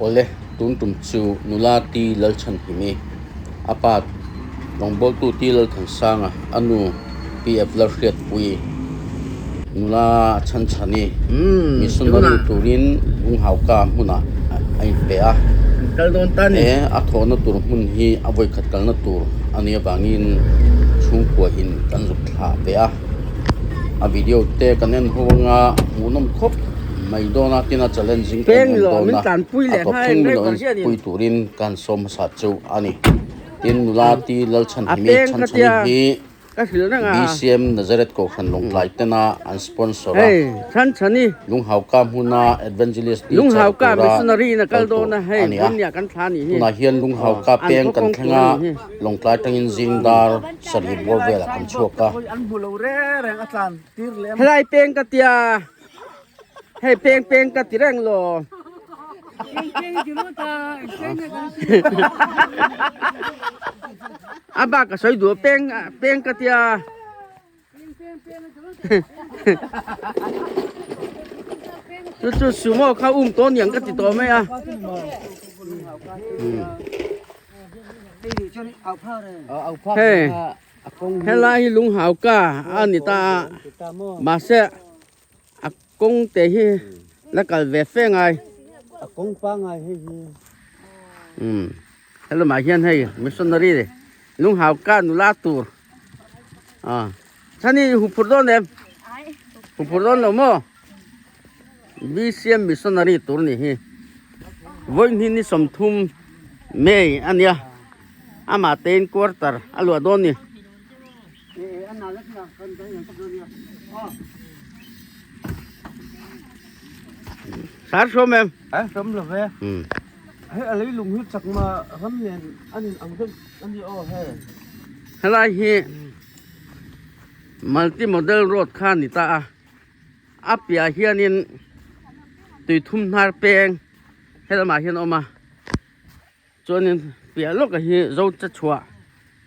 Awle, tun tum chu nula Ti Lalchhanhimi, a pa rawngbawltu Ti Lalthansanga, a nu PF Lalhriatpuii, nula Chhanchhani, missionary turin Lunghauka hmunah a inpe a. He a thawhna tur hmun hi a vawikhat kalna tur a nih avangin chhungkua in kan zuk thlah ve a. A video te kan en ho anga hmuhnawm khawp mai dawn a, tin a challenging em em dawn a, a tawp thleng min lo en pui turin ka han sawm hmasa cheu a ni. Tin nula Ti Lalchhanhimi Chhanchhani hi BCM Nazareth Kohhran Lawngtlai tena an sponsor a, Lunghauka hmuna Evangelist teacher tura kal tur a ni a. Tunah hian Lunghauka peng kan thleng a, Lawngtlai atangin zing dar sarih bawr velah kan chhuak a. Helai peng ka tia hei peng peng ka ti reng lo. A bak ka sawi duh peng peng ka tia. Chu chu sumo kha um tawh niang ka ti tawh mai a. Hei helai hi Lunghauka a ni ta a mahse a kawng te hi la kal ve fe ngai. Helamah hian hei missionary Lunghauka nula tur a chhani huphurh dawn em huphurh dawn lo maw BCM missionary tur ni hi vawiin ni 30 May ania amah tein quarter a luah dawn ni. Sar sawm em? A sawm lo ve. Hei a leilung hi chakma ram nen an in ang deuh a ni aw hei. Helai hi multi model road kha a ni ta a, a piah hianin tui thum hnar peng helamah hian a awm a. Chuanin piah lawkah hi zo che chhuah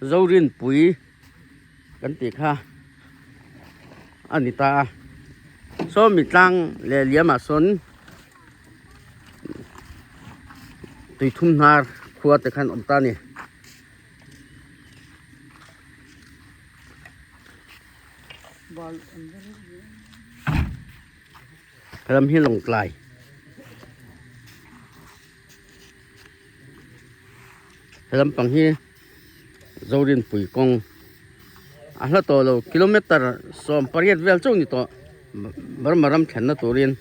zo rinpui kan tih kha a ni ta a saw mi tlang leh liamah sawn tui thum hnar khua te khan awm ta a ni. Ram hi Lawngtlai. He lampang hi Zorinpui kawng a hla tawh lo kilometer 18 vel chauh ni tawh Burma ram thlenna turin.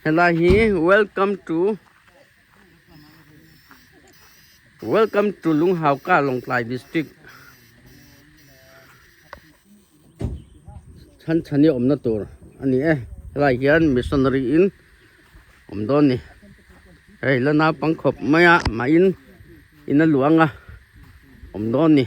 Helai hi welcome to Welcome to Lunghauka Lawngtlai District. Chhan chhani awmna tur a ni e helai hian missionary in awm dawn a ni hei la naupang khawp mai a mah in in a luang a awm dawn a ni.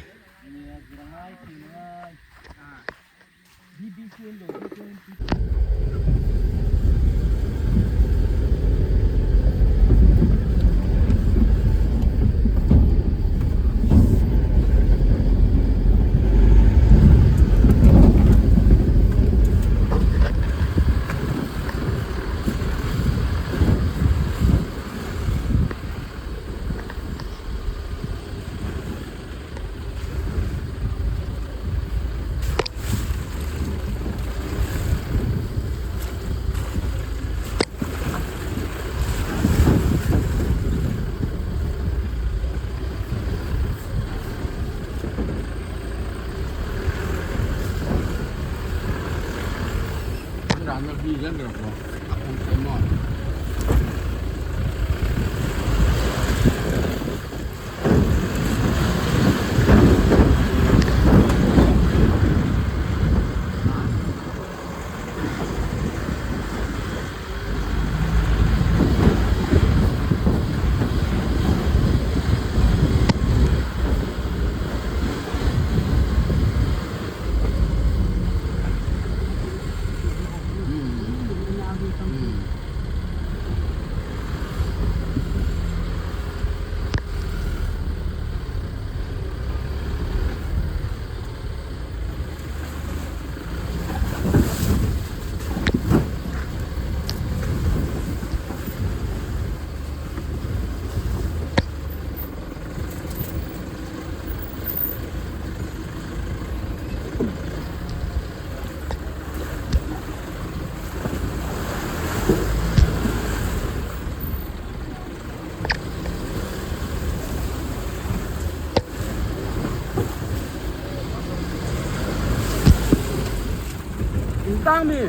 In tang mi.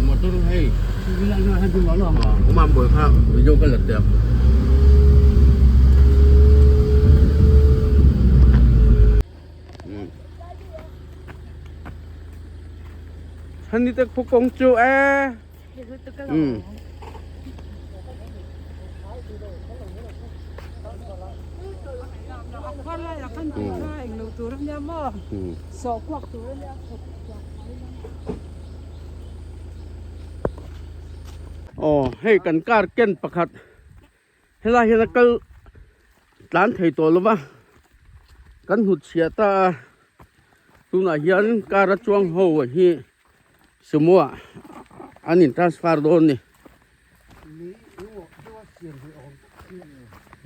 Motor hei umam boi kha video ka la tep Chhani te khu kawng chu e. Um. Aw hei kan car ken pakhat helai hian a kal tlan thei tawh lo va kan hnut chhiah ta a tunah hian car a chuang ho hi sumo ah an in transfer dawn a ni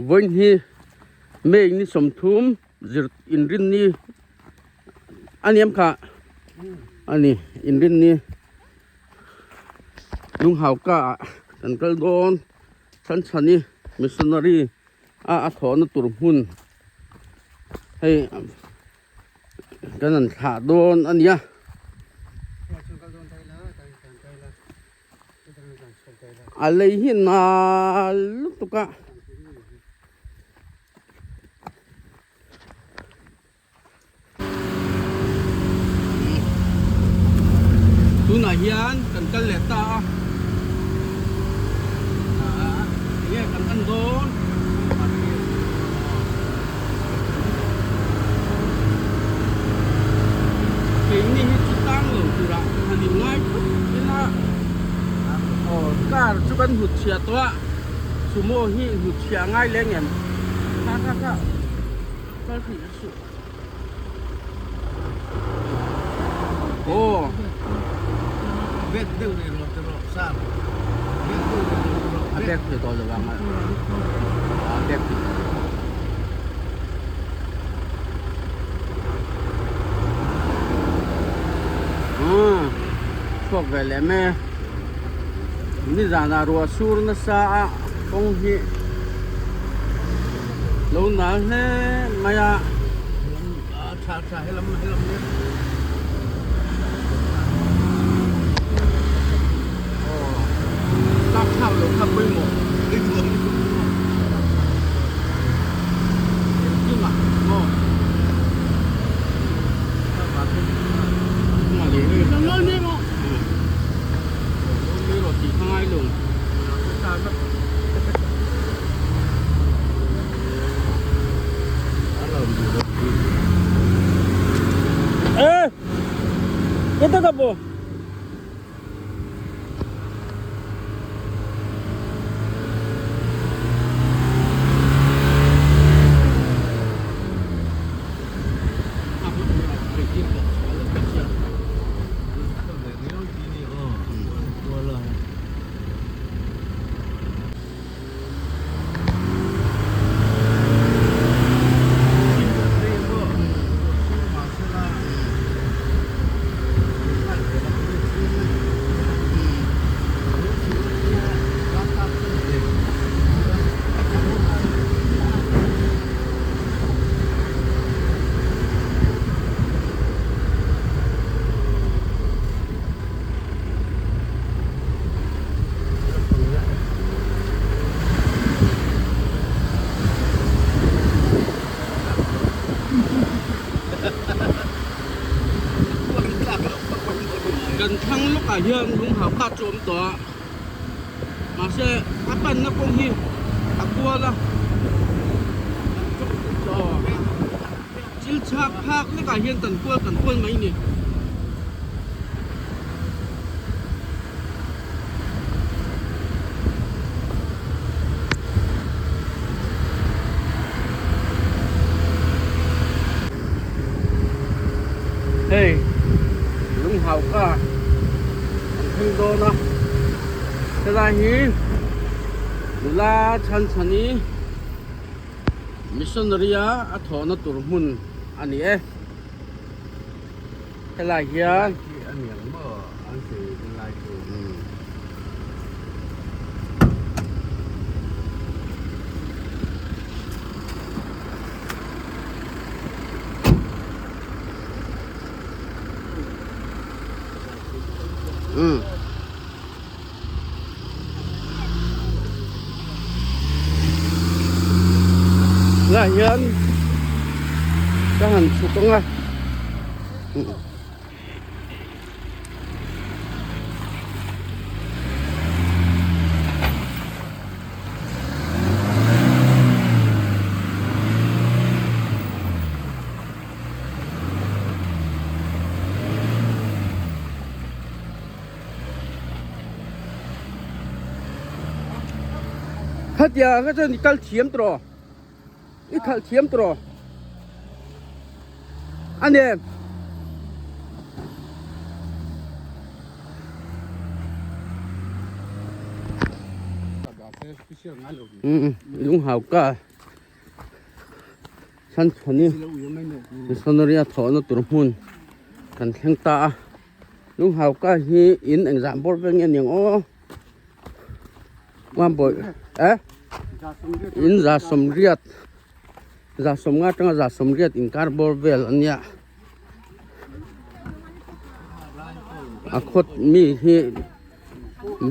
vawiin hi May ni sawmthum zir inrinni a ni em kha a ni inrinni lunghau ka ah kan kal dawn chhanchhani missionary a a thawhna tur hmun hei kan han thlah dawn a nia. A lei hi nal lutuk a. Tunah hian kan kal leh ta a ah enge kan en dawn keini hi chu tang lo turah han in ngai phawt ila aw car chu kan hnut chhiah tawh a sumo hi hnut chhiah a ngai leng em kha kha kha. A bag thei tawh lo ang a a bag thei tawh lo umm chhuak ve lem e nizanah ruah sur nasa a kawng hi lo nal hle mai a. Tlak thlak loh kha pawimawh engkimah maw tih kha ngai lo. Eh! Kita ka po. Kan thlang lawkah hian lunghau kha chu a awm tawh a, mahse a panna kawng hi a kual a, thil chhak phak lekah hian kan kual kan kual mai a ni. Hei lunghau ka an thleng dawn a helai hi nula chhan chhani missionary a a thawhna tur hmun a ni e helai hian umm tunah hian ka han chhuk ang a. Khatia kha chuan i kal thiam tawh rawh i khalh thiam tawh rawh a nen. Lunghau ka. Chhan chhani missionary a thawhna tur hmun kan thleng ta a lunghau ka hi in engzah bawr vel nge niang aw mambawi eh in za sawmriat za sawmnga atanga za sawmriat inkar bawr vel a nia a khawt mi hi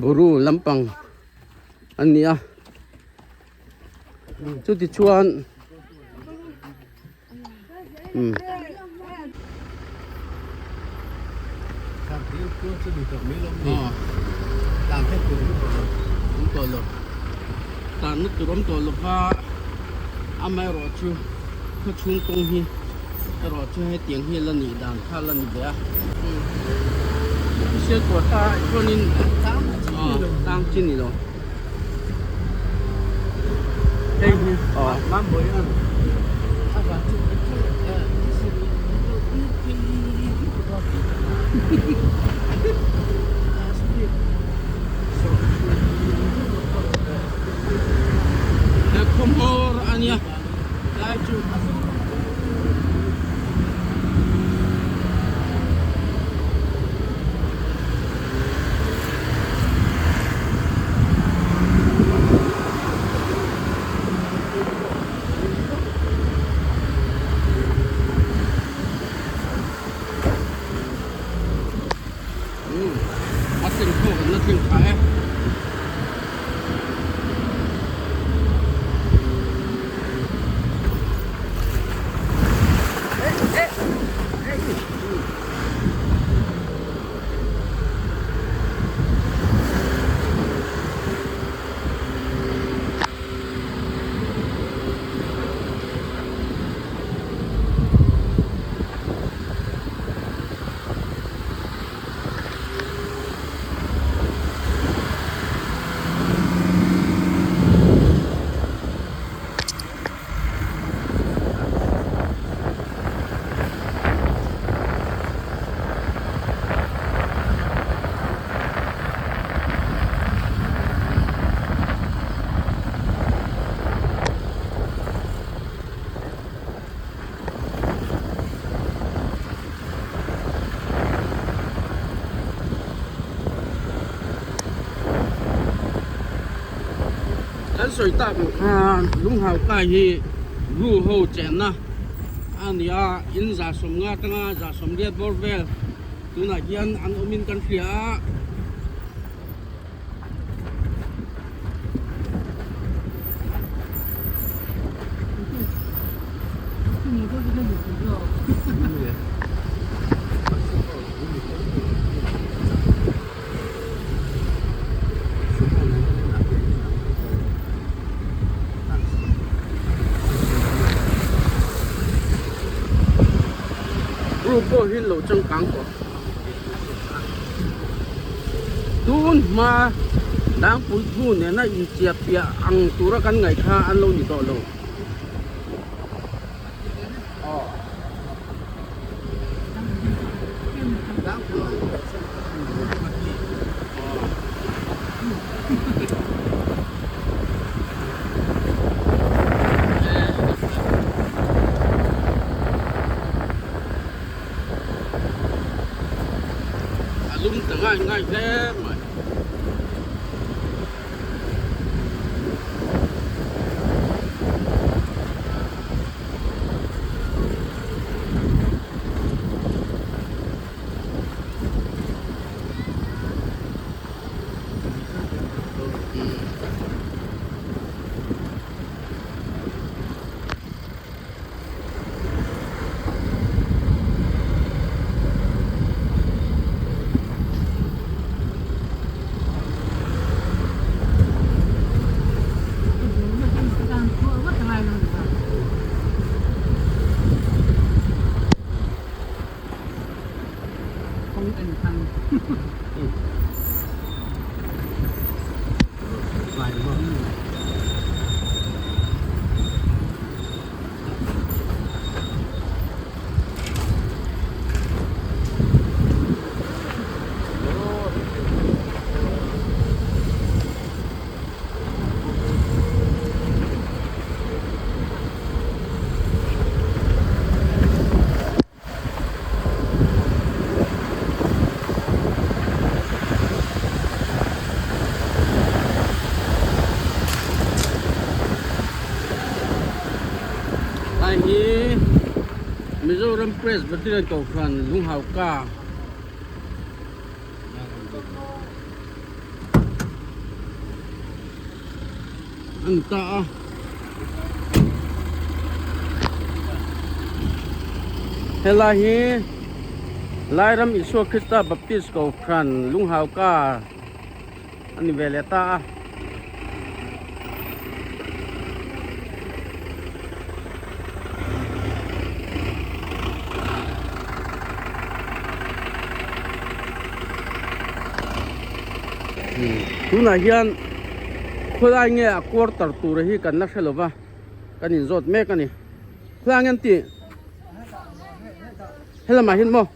buru lampang a ni a. Chuti chuan umm. Tanna tur awm tawh lova amaherawh chu khaw chhung kawng hi erawh chu hetiang hi la nih dan kha la ni ve a. Official quota ah chuanin tang chi ni lo. Hei hi aw He khawhmawr a nia lai chu. A tling pawh kan la tling tha e. Kan sawi tak ang khan lunghau kai hi ru ho chenna a ni a, in za sawmnga atanga za sawmriat bawr vel tunah hian an awmin kan hria a. pawh hi an lo changkang tawh. Tun hma dangpui thu nena inchiah piah ang tura kan ngaih kha an lo ni tawh lo. A lum ta ngai ngai hle mai. Lai hi Mizoram Presbyterian Kohhran Lunghauka a ni ta a. Helai hi Lairam Isua Krista Baptist Kohhran Lunghauka a ni ve leh ta a. Tunah hian khawlai nge a quarter tur hi kan la hre lo va kan inzawt mek a ni khawlai nge an tih helamah hian maw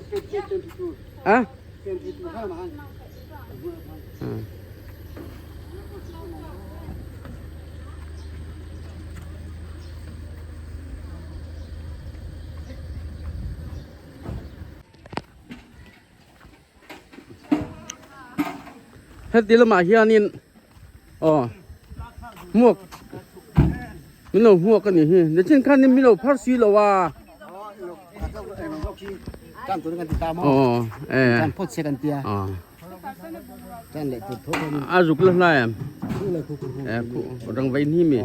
a. Heti lamah hianin aw hmuak min lo hmuak a nih hi nichin khanin min lo phar si lo a. A zuk la hlai em rang vei hni mi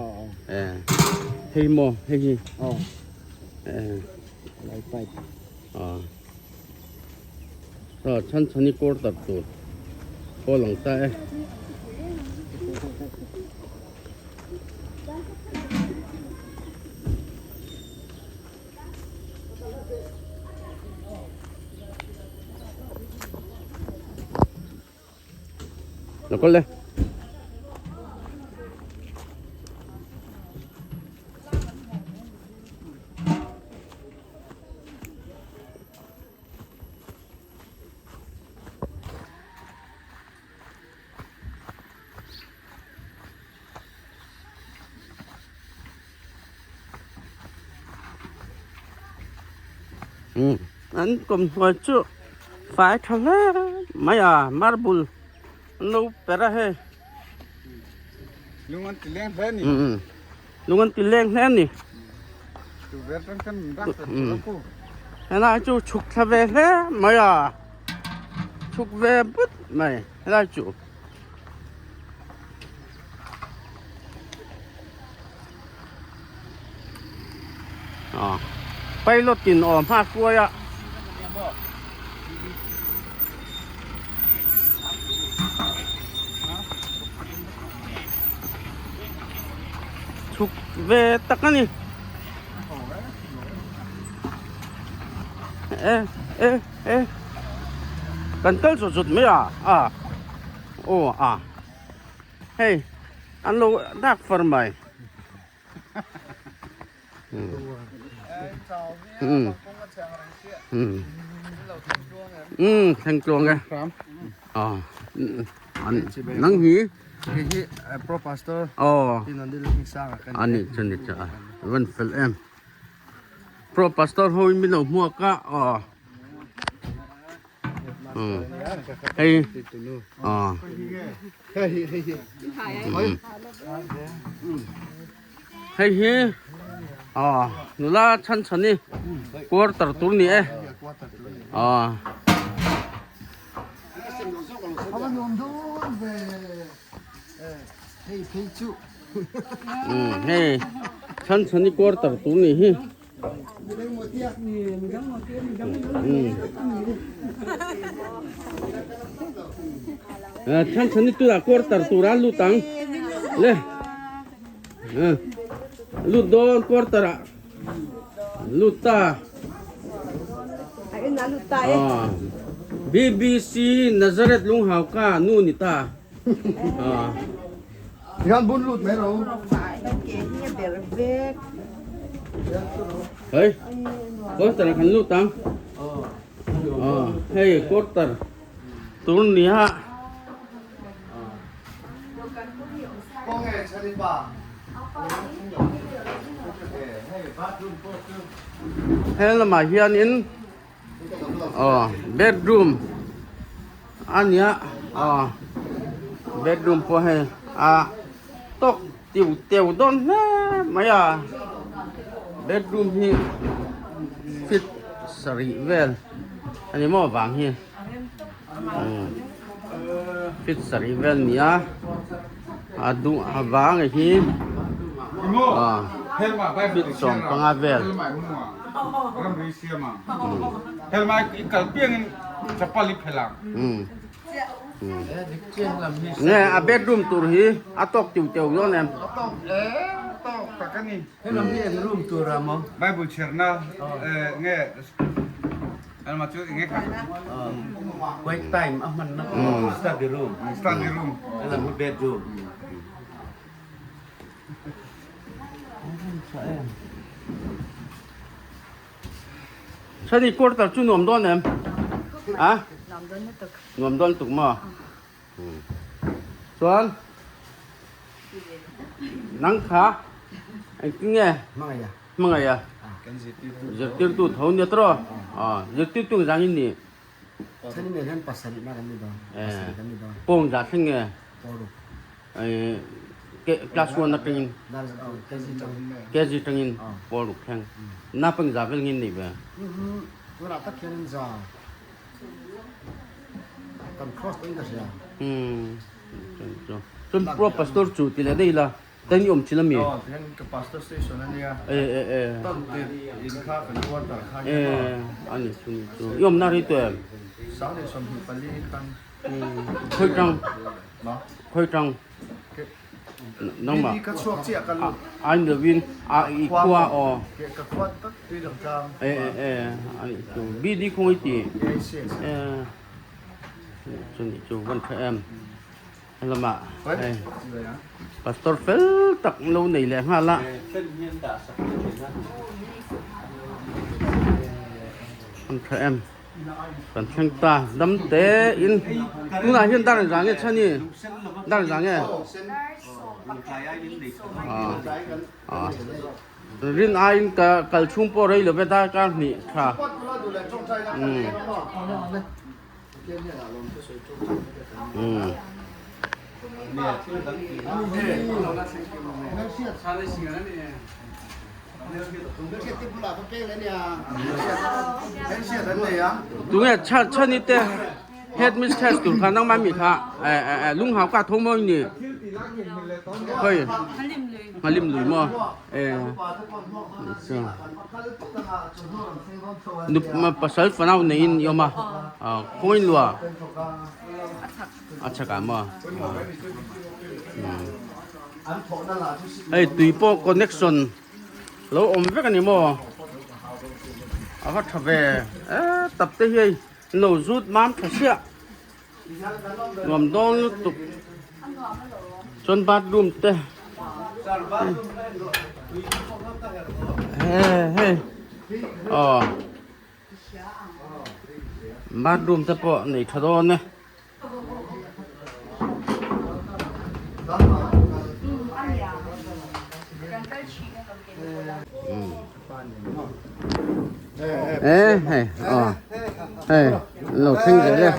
hei maw hei hi chhan chhan i quarter tur pawh lang ta e. Lo kal le. An kawmhnuai chu fai tha hle mai a marble an lo per a hei lung an ti leng hle a ni lung an ti leng hle a ni helai chu chhuk thla ve hle mai a chhuk ve but mai helai chu. Pilot in awm hma hruai a. Chhuk ve tak a ni. E. E e kan kal zawt zawt mai a a aw a hei an lo dak far mai. Um thleng tluang e aw nang hi Hei hi pro pastor aw ani chu ni chu a van fel em pro pastor ho in min lo hmuak a aw hei aw hei hi aw nula chhan chhan hi quarter tur ni e aw hei chhan chhan hi quarter tur ni hi. Chhan chhan hi tunah quarter tura lut ang le lut dawn quarter ah lut ta BBC Nazareth Lunghau ka nu ni ta. Hian bun lut mai ro. Hei, quarter kan lut ang. Oh, hei quarter tur nia. He lamah hianin Aw bedroom a nia aw bedroom pawh hei a tawk tiu teu dawn hle mai a bedroom hi feet sarih vel a ni maw vang hi umm feet sarih vel a ni a a duh a vang hi aw feet 15 vel. Nge a bedroom tur hi a tawk tiu teu dawn em? Chani quarter chu nuam dawn em? A? Nuam dawn lutuk. Nuam dawn lutuk maw? Chuan nang kha engtin nge? Hmangaih a. Hmangaih a. Zirtirtu tho nia tawh. Zirtirtu zang in ni. Chani nen hian pasarih na kan ni dawn. Pasarih kan ni dawn. Pawng zah thleng nge? Pawruk. Class 1 atangin KG atangin pawruk thleng. Napang za vel ngin nei ve. Tunah tak hian za kan cross in ka hria. Chuan pro pastor chu ti leh daih la. Kan i awm chin ami? Aw, tihian ka pastor station a nia. E e e. Tan tir in kha kan quarter kha nia. E ani chu ni chu. I awmna rei tawh em? 2024 khan. Khawi tang? Ma? Khawi tang? Nangmah? Ka chhuak chiah ka lut. Ai ni lovin a i khua aw. Ka khua tak tui lang tlang. E e e ani chu. BD khawng i ti? E chu ni chu van tha em. Helamah hei pastor fel tak lo nei leh nghal a. An tha em kan thleng ta dam te in tunah hian dar engzah nge chhan i dar engzah nge ah rin aiin ka kal chhung pawh rei lo ve darkar hnih tha umm. Tunge chhan chhani te headmistress tur kha nangmah mi kha lunghau ka tho mawi ni khoi Halim lui maw e Pasal fanau neiin i awm a, khawiin lua a chhak ah maw? Hei tui pawh connection lo awm vek a ni maw? A va tha ve e tap te hi hei no zut mam tha siah nuam dawn lutuk chuan bathroom te he hei aw bathroom te pawh nei tha dawn e. Ê hei ờ hei lo thleng zel e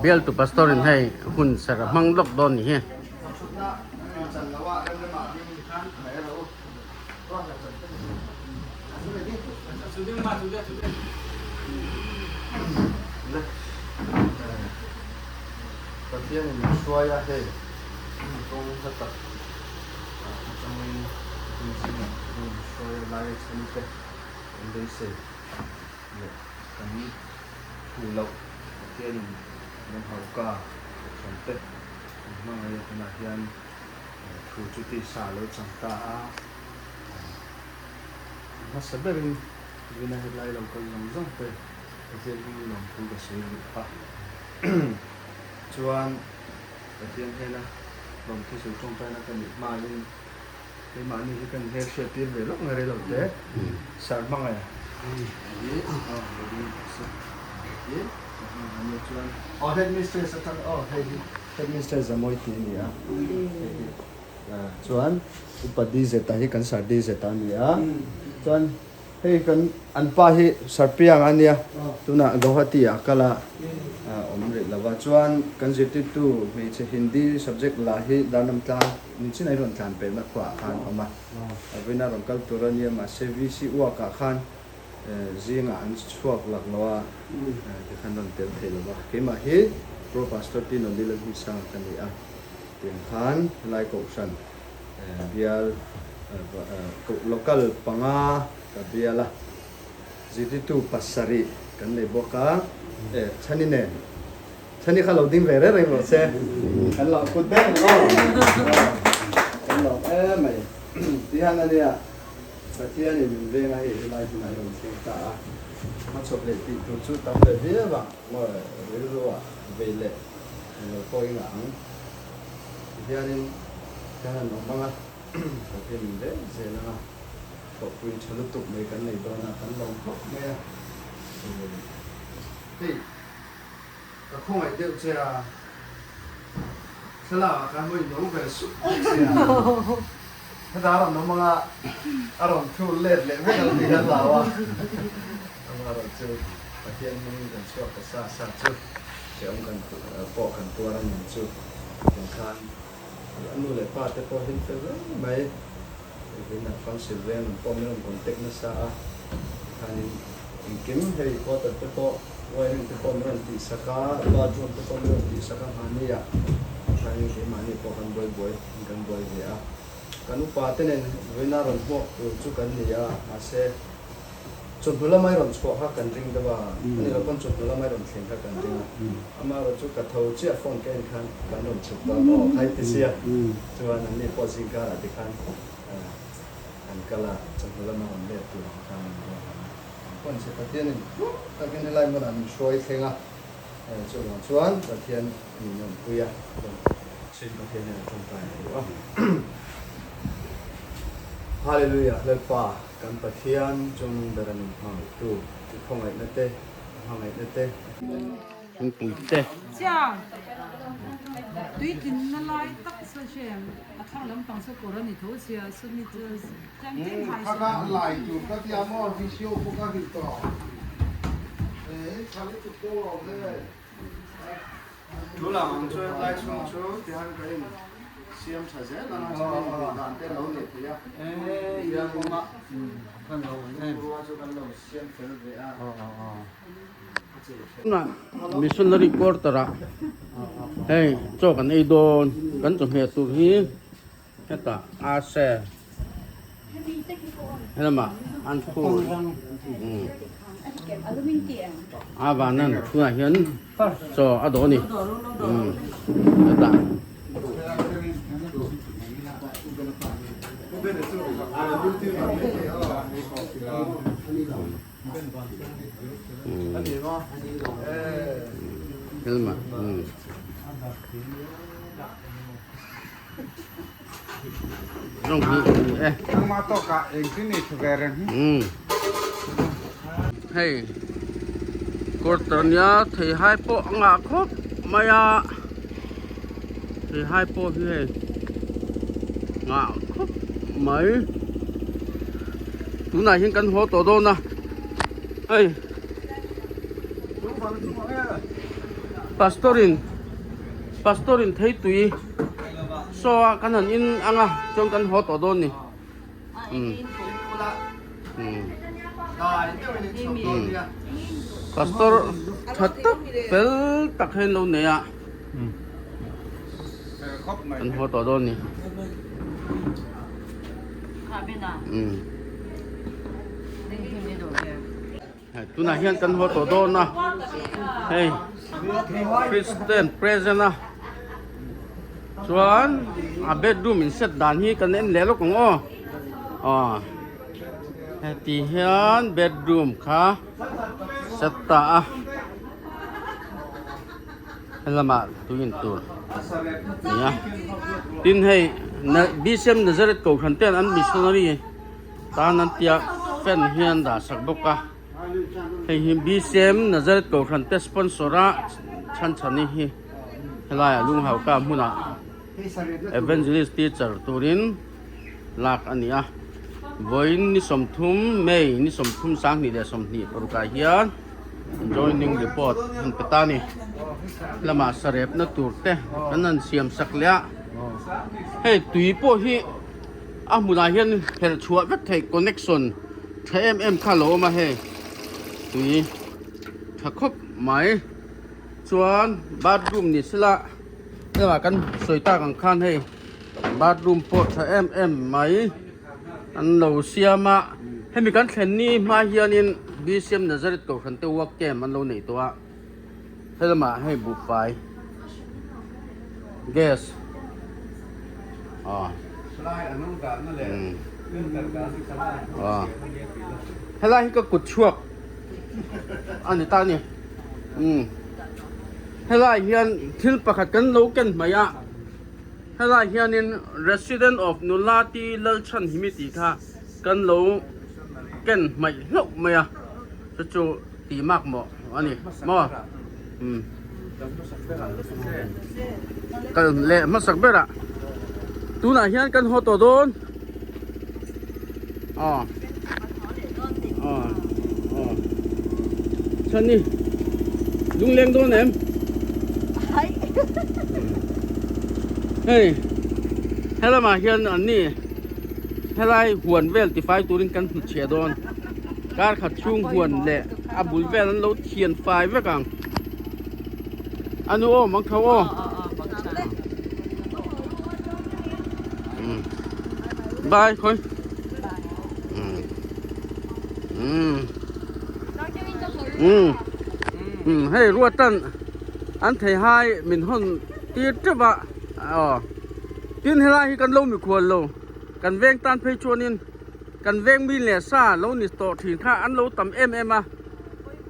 Bialtu pastor in hei hun ser a hmang lawk dawn ni hi. Pathianin min hruai a hei kawng hla tak atangin hun zingah min hruai a lai a chhan te kan beisei leh kan hmuh loh Pathianin min hauka kohhran te min hmangaih a tunah hian thu chu tisa a lo chang ta a, hmasa berin vina helai lo kal zawng zawng te Pathian hming lawmthu ka sawi duh a. Chuan Pathian hnena lawmthu sawi tawngtaina ka nih hmain keimahni hi kan hmel hriat tir ve lawk nge rei lo te sar hmangaih a chuan aw headmistress atang aw hei hi headmistress Zamawi tih a ni a hei hi chuan upa Dz-a hi kan sir Dz-a a ni a chuan Hei kan an pa hi Sarpiang a nia, tunah Guwahati ah kal a awm rih lo va, chuan kan zirtirtu hmeichhe Hindi subject lah hi Darnam tlang ni chin a i rawn tlan pelna khuaah khan a awm a, a vawiin a rawn kal tur a nia, mahse VC uak ah khan zingah an chhuak lak lo a, tikhan rawn tel thei lo va, keimah hi Pro Pastor Tino Lillalhmisanga ka ni a, tiang khan helai kohhran Bial local panga ka bial a, zirtirtu pasarih kan nei bawk a, e Chhani nen, Chhani kha lo ding ve reng reng rawh se, kan lo kut beng ang aw, kan lo em mai ti hian a nia, Pathianin min veng a hei helai hmunah hi rawn thleng ta a, hmachhawp leh tih tur chu tam ve viau ang maw rilru ah vei leh lo pawh i ngah ang. Tihianin kan han awm ang a, Pathian min vel zel ang a, thawhpui tha lutuk mai kan nei dawn a, kan lawm khawp mai a. Hei, ka khawngaih deuh che a, thlalak ah khan hawi no ve sup mai che a, heta a rawn awm ang a, a rawn thu let leh vek ang tih kan hlau a, amaherawhchu Pathian hmingin kan chhuak ta sa sa chu. Hrehawm kan pawh kan tuar a nih chu tiang khan a nu leh pa te pawh hlim fel reng mai vin a council veng an pawh min rawn contact nasa a tikhanin engkim hei quarter te pawh wiring te pawh min rawn tih sak a bathroom te pawh min rawn tih sak a mahni ah tikhanin keimahni pawh kan buai buai kan buai ve a kan upa te nen vawiina rawn hmuak tur chu kan ni a mahse Chawhnu lama i rawn chhuah kha kan ring deuh a, ani lo pawn chawhnu lama i rawn thleng kha kan ring a, amaherawh chu ka tho chiah phone ka en khan kan rawn chhuk dawn aw khai ti sia, chuan an ni pawh zingkarah ti khan an kal a, chawhnu lama rawn let tur ang khan an ruat ang a, an pawn che Pathianin tluk takin helai hmunah min hruai thleng a, chuvang chuan Pathian min awmpui a, Chin Pathianin a tawngtai a duh a. Hallelujah Lalpa kan Pathian Chungnung ber a min hmangaihtu i khawngaihna te, i hmangaihna te. Thingpui te. Tunah missionary quarter ah hei chaw kan ei dawn kan chawhmeh tur hi hetah a se helamah an phur a vanan tunah hian chaw a dawh a ni hetah. Helma rawng hi ni e hei quarter nia theihai pawh a ngah khawp mai a theihai pawh hi hei ngah khawp mai. Tunah hian kan haw tawh dawn a, hei pastor in pastor in thei tui saw a kan han in ang a chuan kan haw tawh dawn ni umm umm pastor tha tak fel tak hian lo nei a kan haw tawh dawn ni. Tunah hian kan haw tawh dawn a, hei Christian present a chuan a bedroom in set dan hi kan en leh lawk ang aw aw heti hian bedroom kha set ta a helamah tui in tur a ni a tin hei bcm Nazareth kohhran ten an missionary tan an tia fan hian dah sak bawk a hei hi bcm Nazareth kohhran te sponsor a chhan chhani hi helaiah lunghauka hmunah evangelist teacher turin lak a ni a vawiin ni sawmthum May ni sawmthum 2020 parukah hian. Joining report an pe ta a ni. Lamah sarepna tur te kan han siam sak leh a. Hei tui pawh hi a hmunah hian herh chhuah vek theih connection tha em em kha a lo awm a hei tui tha khawp mai. Chuan bathroom ni sela lamah kan sawi tak ang khan hei bathroom pawh tha em em mai. An lo siam a, hemi kan thlen ni hma hianin BCM Nazareth Kohhran te work camp an lo neih tawh a, helamah hei buhfai gas aw helai hi ka kut chhuak a ni ta a ni umm helai hian thil pakhat kan lo ken hmaih a. Helai hianin Resident of Nulati Lalchhanhimi tih kha kan lo ken hmaih hlauh mai a, chu chu tih mak mawh a ni maw? Umm kal leh hmasak berah tunah hian kan haw tawh dawn aw aw aw chhani lungleng dawn em? Hei helamah hian an ni helai huan vel tifai turin kan hmuchhiah dawn kar khat chhung huan leh a bul vel an lo thian fai vek ang a nu aw mang tho aw bye khawi um um um hei ruatan an thei hai min hawn tir teuh a aw tin helai hi kan lo mikhual lo kan veng tan phei chuanin kan veng mi leh sa lo ni tawh thin kha an lo tam em em a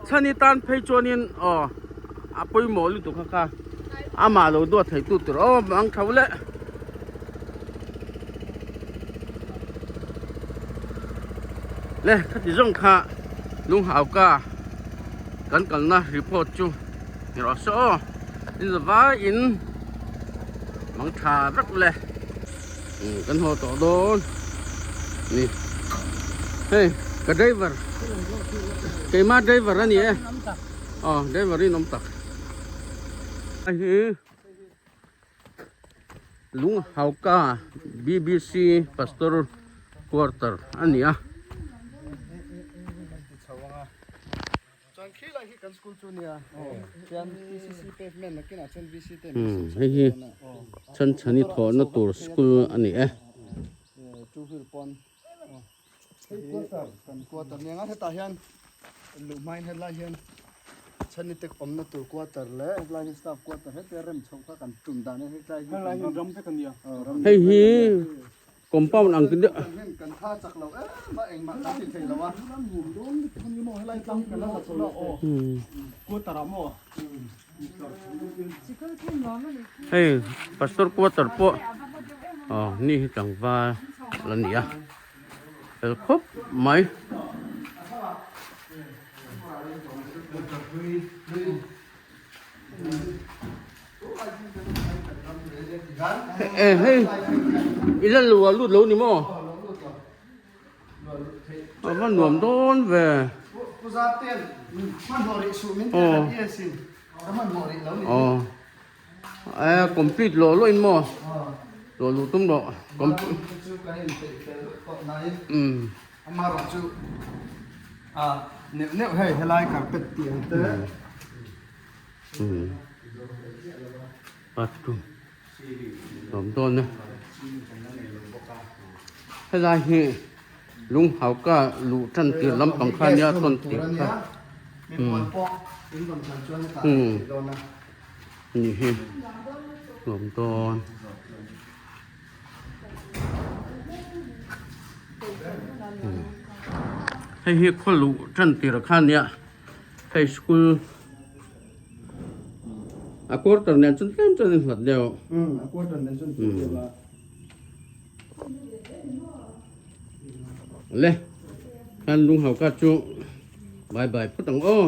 chhani tan phei chuanin aw a pawimawh lutuk kha kha amah lo duat thei tu tur aw ang tho leh. Le khati zawng kha lunghauka kan kalna report chu. Ni rawh se aw in zavai in mang tha vek le kan haw tawh dawn ni hei ka driver keima driver a ni e aw driver in awm tak a hi lung hauka bbc pastor quarter a ni a. Chuan khi lai hi kan school chu nia chuan PCC pavement nakinah chuan VC te hei hi chhanchhani thawhna tur school a ni e. Two wheel pawn hei quarter kan quarter nia nga hetah hian luh hmain hetlai hian chhani te awmna tur quarter leh hetlai hi staff quarter hete rem chhoh kha kan tum dan a hetlai hi ram vek a nia hei hi Compound ang deuh. Kan tha chak lo em a engmah kan ti thei lo a. Hei pastor quarter pawh aw ni hi tlangval la ni a fel khawp mai. E hei i la lua lut lo ni maw a va nuam dawn ve aw aw e complete lawh lawh in maw lawh luh tum rawh umm. Bathroom awm dawn a helai hi lung hauka luh tan tir lampang kha nia tawn tir kha umm ni hi awm dawn. Hei hi khaw luh tan tir kha nia hei school a quarter nen chuan tlem chuan in hlat deuh a quarter nen chuan tlem deuh a le khan lung hau ka chu bye bye phawt ang aw.